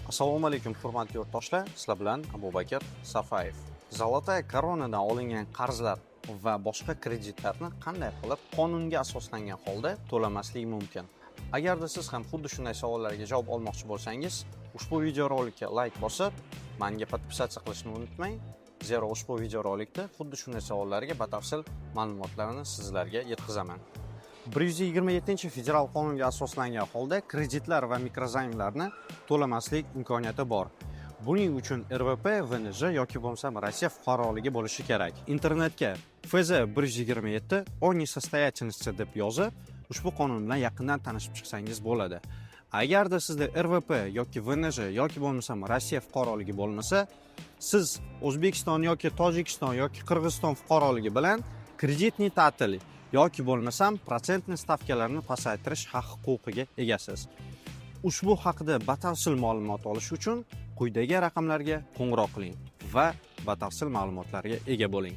Assalomu alaykum, hurmatli yurtdoshlar. Sizlar bilan Abubakir Safayev. Золотая Koronadan olingan qarzlar va boshqa kreditlarni qanday qilib qonunga asoslangan holda to'lamaslik mumkin? Agarda siz ham xuddi shunday savollarga javob olmoqchi bo'lsangiz, ushbu videorolikka layk bosib, menga подписаться qilishni unutmang. Zero ushbu videorolikda xuddi shunday savollarga batafsil ma'lumotlarni sizlarga yetkazaman. 127 federal qonunga asoslangan holda kreditlar va mikrozaymlarni to'lamaslik imkoniyati bor. Buning uchun РВП, ВНЖ yoki bo'lmasam Rossiya fuqaroligi bo'lishi kerak. Internetga ФЗ 127 о несостоятельности deb yozib, ushbu qonun bilan yaqindan tanishib chiqsangiz bo'ladi. Agarda sizda РВП yoki ВНЖ yoki bo'lmasam Rossiya fuqaroligi bo'lmasa, siz O'zbekiston yoki Tojikiston yoki Qirg'iziston fuqaroligi bilan кредитный ta'til yoki bo'lmasam процентный stavkalarni pasaytirish haq huquqiga egasiz. Ushbu haqida batafsil ma'lumot olish uchun quyidagi raqamlarga qo'ng'iroq qiling va batafsil ma'lumotlarga ega bo'ling.